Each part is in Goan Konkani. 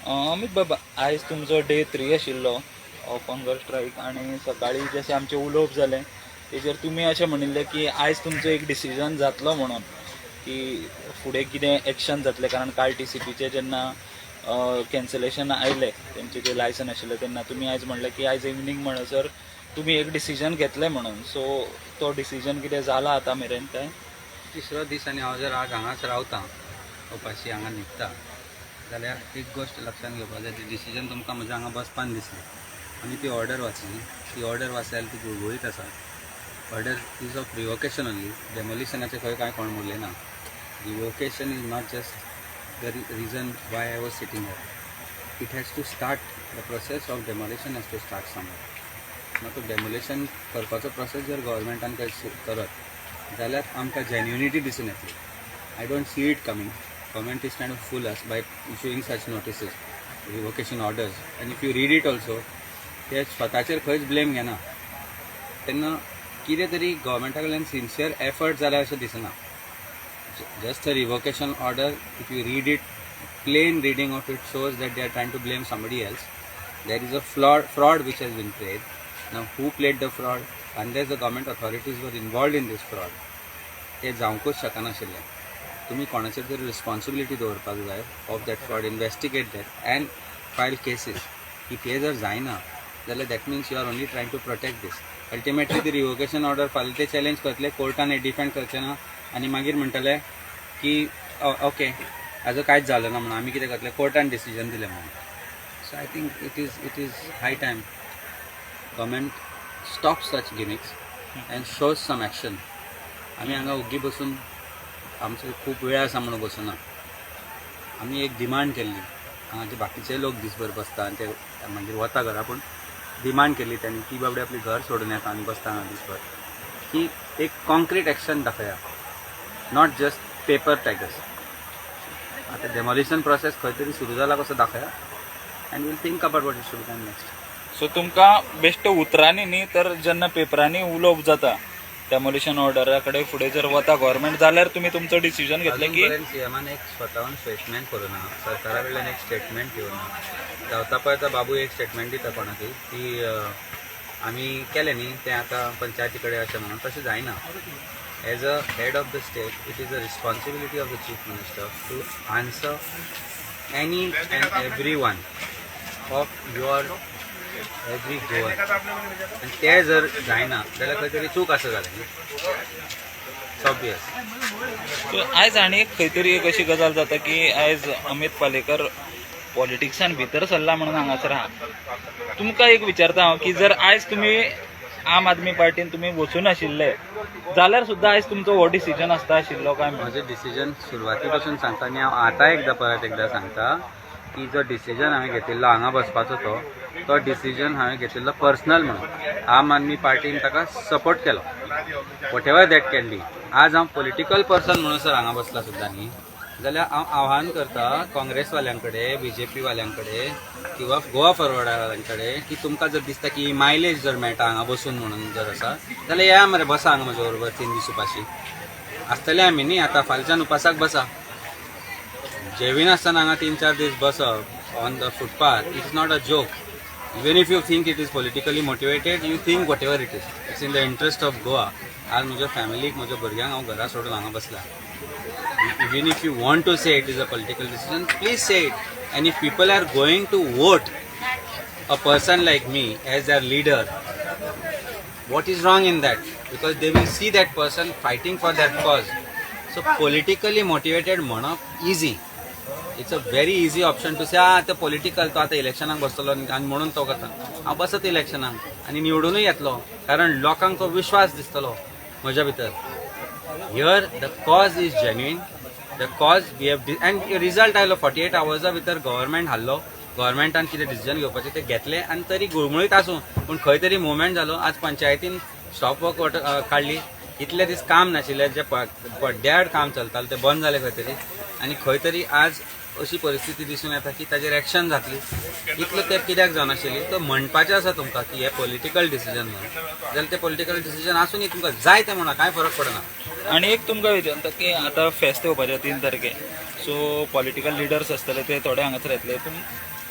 अमित बाबा, आयज तुमचो डे 3 आशिल्लो ऑफ हंगर स्ट्रायक आनी सकाळी जशें आमचें उलोवप जालें तेजेर तुमी अशें म्हणिल्लें की आयज तुमचो एक डिसिजन जातलो म्हणून की फुडें कितें एक्शन जातलें, कारण काल टीसीपीचें जेन्ना कॅन्सलेशन आयलें तेंचें जें लायसन आशिल्लें तेन्ना तुमी आयज म्हणलें की आयज इवनींग म्हणसर तुमी एक डिसिजन घेतलें म्हणून. सो तो डिसिजन कितें जाला आतां मेरेन काय? तिसरो दीस आनी हांव जर आज हांगाच रावता, उपाशी हांगा न्हिदता जाल्यार एक गोश्ट लक्षांत घेवपाक जाय. ती डिसिजन तुमकां म्हज्या हांगा बसपान दिसली. आमी ती ऑर्डर वाचली. ती ऑर्डर वाचल्यार ती गुळगुळीत आसा. Order is of revocation only. डेमोलिशनाचें खंय कांय कोण उलयना. Revocation is not just the reason why I was sitting here. It has to start, the process of demolition has to start somewhere. ना तो डेमोलिशन करपाचो प्रोसेस जर गव्हर्मेंटान कांय करत जाल्यार आमकां जेन्युनिटी दिसून येतली. I don't see it coming. Government is trying to fool us by issuing such notices, revocation orders, and if you read it also, ते स्वताचेर खंयच ब्लेम घेना. तेन्ना कितें तरी गव्हर्मेंटा कडल्यान सिन्सियर एफर्ट जाल्या अशें दिसना. Just a revocation order, if you read it, plain reading of it shows that they are trying to blame somebody else. There is a fraud which has been played. Now, who played the fraud? Unless the government authorities were involved in this fraud, ते जावंकूच शकनाशिल्लें. तुमी कोणाचेर तरी रिस्पॉन्सिबिलिटी दवरपाक जाय of that fraud, investigate that and file cases. If हें जर जायना जाल्यार that means you are only trying to protect this. Ultimately ती रिवोकेशन ऑर्डर फाल्यां ते चॅलेंज करतले, कोर्टान हे डिफेंड करचे ना आनी मागीर म्हणटले की ओके, हाजो कांयच जालें ना म्हणून. आमी कितें करतले? कोर्टान डिसिजन दिलें म्हणून. So I think it is high time government stop such gimmicks and shows some action. आमी हांगा ओग्गी बसून आमचो खूब वेळ आसा म्हणून बसना. आमी एक डिमांड केल्ली. हांगा जे बाकीचे लोक दीसभर बसता आनी ते मागीर वता घरा, पूण डिमांड केल्ली त्यांनी की बाबडे आपली घर सोडून येता आनी बसता हांगा दीसभर, की एक कॉन्क्रीट एक्शन दाखया, not just paper tigers. आतां डेमोलिशन प्रोसेस खंय तरी सुरू जाला कसो दाखया and we'll think about what is should done next. So तुमकां बेश्टे उतरांनी न्ही तर जेन्ना पेपरांनी उलोवप जाता डेमोलिशन ऑर्डरा कडेन फुडें जर वता गव्हर्मेंट जाल्यार तुमी तुमचो डिसिजन घेतले की अजूनपर्यंत सीएमान एक स्वताहून स्टेटमेंट करूं ना, सरकारा कडल्यान एक स्टेटमेंट येवना. धांवता पळयता बाबू एक स्टेटमेंट दिता कोणाकय की आमी केलें न्ही तें आतां पंचायती कडेन अशें म्हणून. तशें जायना. As a head of the state, it is a responsibility of the chief minister to answer any and every one of your every Goan. आनी तें जर जायना जाल्यार खंय तरी चूक आसा जालें न्ही. ऑब्वियस. सो आयज आनी एक खंय तरी एक अशी गजाल जाता की आयज अमित पालेकर पॉलिटिक्सान भितर सरला म्हणून हांगासर आहा. तुमकां एक विचारता हांव की जर आयज तुमी आम आदमी पार्टीन तुमी वचूं नाशिल्ले जाल्यार सुद्दां आयज तुमचो हो डिसिजन आसता आशिल्लो काय म्हणून? म्हजें डिसिजन सुरवाती पासून सांगता आनी हांव आतां एकदां परत एकदां सांगता की जो डिसिजन हांवें घेतिल्लो हांगा बसपाचो, तो डिसिजन हांवें घेतिल्लो पर्सनल म्हणून. आम आदमी पार्टीन ताका सपोर्ट केलो, whatever that can be. आज हांव पॉलिटिकल पर्सन म्हणून सर हांगा बसला सुद्दां न्ही जाल्यार हांव आव्हान करता काँग्रेसवाल्यां कडेन, बीजेपी वाल्यां कडेन किंवा गोवा फॉरवर्डा कडेन की तुमकां जर दिसता की मायलेज जर मेळटा हांगा बसून म्हणून जर आसा जाल्यार या मरे, बसा हांगा म्हज्या बरोबर. 3 दीस उपाशी आसतले आमी न्ही. आतां फालच्यान उपासाक बसा. जेविनासतना हांगा 3-4 दीस बसप on the footpath, it's not a joke. Even if you think it is politically motivated, you think whatever it is, it's in the interest of Goa. आज म्हज्या फॅमिलीक, म्हज्या भुरग्यांक हांव घरा सोडून हांगा बसला. Even if you want to say it is a political decision, please say it. And if people are going to vote a person like me as their leader, what is wrong in that? Because they will see that person fighting for that cause. So politically motivated म्हणप easy. It's a very easy option to say, ah, ते political, तो आतां इलेक्शनाक बसतलो आनी म्हणून तो करता. हांव बसत इलेक्शनाक आनी निवडूनय येतलो, कारण लोकांक तो विश्वास दिसतलो म्हज्या भितर. Here the cause is genuine, the cause we have, and result आयलो. 48 आवर्सा भितर गव्हर्मेंट हाडलो. गव्हर्मेंटान कितें डिसिजन घेवपाचें तें घेतलें आनी तरी गुळमुळीत आसूं पूण खंय तरी मुवमेंट जालो. आज पंचायतीन स्टॉप वर्क काडली. इतले दीस काम नाशिल्लें, जे पड्ड्यार काम चलतालें तें बंद जालें खंय तरी आनी खंय तरी आज अशी परिस्थिती दिसून येता की ताजेर एक्शन जातली. इतलो तेंप कित्याक जावनाशिल्ली? तो म्हणपाचें आसा तुमकां की हे पॉलिटिकल डिसिजन म्हणून जाल्यार तें पॉलिटिकल डिसिजन आसूं, तुमकां जाय तें म्हणा, कांय फरक पडना. आनी एक तुमकां विचारता की आतां फेस्त येवपाचें 3 तारखे, सो पॉलिटिकल लिडर्स आसतले, ते थोडे हांगासर येतले. तुम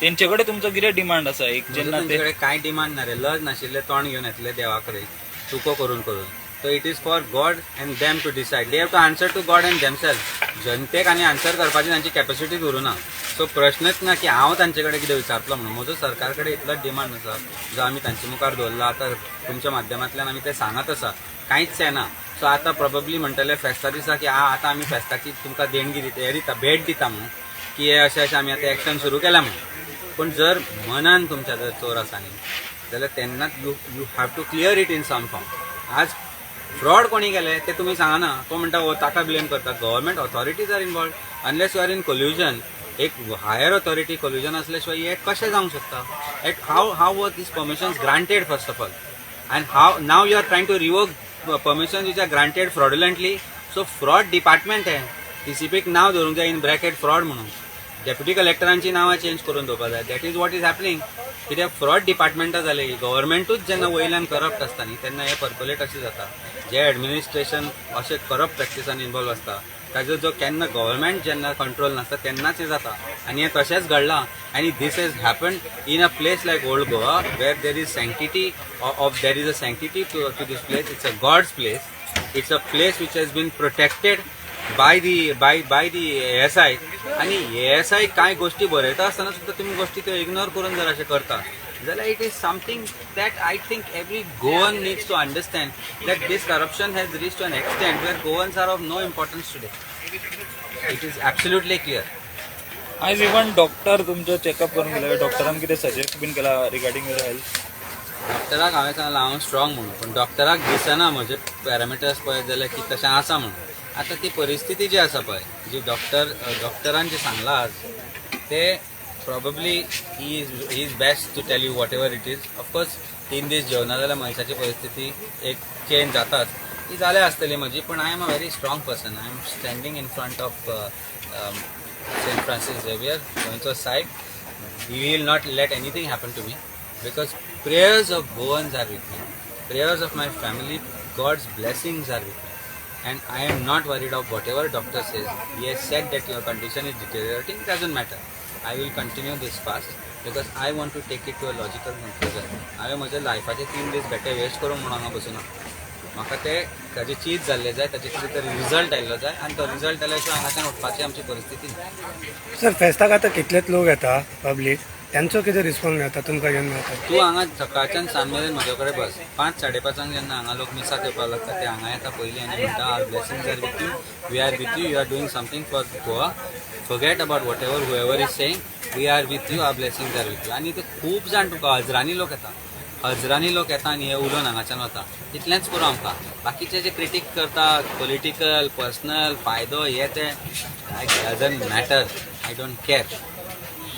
तेंचे कडेन तुमचो कितें डिमांड आसा एक म्हजो जेन्ना ते तेंचे कडेन कांय डिमांड ना रे. लज नाशिल्लें तोंड घेवन येतले देवा कडेन चुको करून करून. So it is for God and them to decide. They have to answer to God and themself. जनतेक आनी आन्सर करपाची तांची कॅपॅसिटी उरूना. सो प्रश्नच ना की हांव तांचे कडेन कितें विचारतलो म्हणून. म्हजो सरकार कडेन इतलोच डिमांड आसा जो आमी तांचे मुखार दवरला. आतां तुमच्या माध्यमांतल्यान आमी ते सांगत आसा, कांयच येना. सो आतां प्रोबेबली म्हणटले फेस्ता दिसा की आतां आमी फेस्ताची तुमकां देणगी दिता, हे दिता, भेट दिता म्हणून, की हे अशें अशें आमी आतां एक्शन सुरू केलां म्हणून. पूण जर मनान तुमच्या जर चोर आसा न्ही जाल्यार तेन्नाच you have to clear it in some form. आज फ्रॉड कोणी केले ते तुमी सांगना. तो म्हणटा हो ताका ब्लेम करता. Government authorities are involved. Unless you are in collusion, एक हायर ऑथॉरिटी कोल्युजन असल्या शिवाय हे कशें जावंक शकता? At how were these permissions granted, first of all, and how now you are trying to revoke permission which are granted fraudulently? So fraud department आहे. डीसीपीक नांव धरूंक जाय इन ब्रॅकेट फ्रॉड म्हणून. डेप्युटी कलेक्टरांची नांवां चेंज करून दवरपा जाय. That is what is happening. कित्याक फ्रॉड डिपार्टमेंटां जाले. गव्हर्मेंटूच जेन्ना वयल्यान करप्ट आसता न्ही तेन्ना हे पर्कोलेट अशें जाता. जे एडमिनिस्ट्रेशन अशें करप्ट प्रॅक्टिसान इन्वॉल्व आसता ताजो जो केन्ना गव्हर्मेंट जेन्ना कंट्रोल नासता तेन्नाच हें जाता आनी हें तशेंच घडलां. आनी this has happen in a place like Old Goa, where there is a sanctity to this place. It's a God's place. It's a place which has been protected by the ASI. आनी एएसआय कांय गोष्टी बरयता आसतना सुद्दां तुमी गोष्टी त्यो इग्नोर करून जर अशें करता जाल्यार it is something that I think every Goan needs to understand, that this corruption has reach to an extent where Goans are of no importance today. It is absolutely clear. आयज इवन डॉक्टर तुमचो चेकअप करून गेले, डॉक्टरान कितें सजेस्ट बीन केला रिगार्डींग your health? डॉक्टराक हांवें सांगलां हांव स्ट्रॉंग म्हणून, पूण डॉक्टराक दिसना म्हजे पॅरामिटर्स पळयत जाल्यार की तशें आसा म्हणून. आतां ती परिस्थिती जी आसा पळय, जी डॉक्टरान जे सांगलां आज ते probably he is best to tell you whatever it is. Of course, 3 दीस जेवना जाल्यार मनशाची परिस्थिती एक चेंज जाताच. ती जाल्या आसतली म्हजी, पूण I am a very strong person. I am standing in front of Saint Francis Xavier, गोंयचो सायब. He will not let anything happen to me because prayers of Goans are with me, prayers of my family, God's blessings are with me. And I am not worried of whatever doctor says. He has said that your condition is deteriorating, doesn't matter. I will continue this fast because I want to take it to a logical conclusion. हांवें म्हज्या लायफाचे 3 दीस बेटे वेस्ट करूंक म्हणून हांगा बसूना. म्हाका ते ताजे चीज जाल्ले जाय, ताजे कितें तरी रिजल्ट आयिल्लो जाय आनी तो रिजल्ट आयल्या शिवाय हांगाच्यान उठपाची आमची परिस्थिती ना. सर, फेस्ताक आतां कितलेच लोक येता, पब्लीक, त्यांचो कितें रिस्पॉन्स मेळटा तुमकां केन्ना मेळटा? तूं हांगा सकाळच्यान सांज मेरेन म्हजे कडेन बस. 5, 5:30 जेन्ना हांगा लोक मिसाक येवपाक लागता, ते हांगा येता पयलीं आनी म्हणटा, "Our blessings are with you. We are with you. You are doing something for Goa. Forget about whatever whoever is saying. We are with you. Our blessings are with you." आनी ते खूब जाण, तुका हजरांनी लोक येता, हजरांनी लोक येता आनी हे उलोवन हांगाच्यान वता. इतलेंच पुरो आमकां. बाकीचे जे क्रिटीक करता, पॉलिटिकल, पर्सनल फायदो, हे ते, I doesn't matter. I don't care.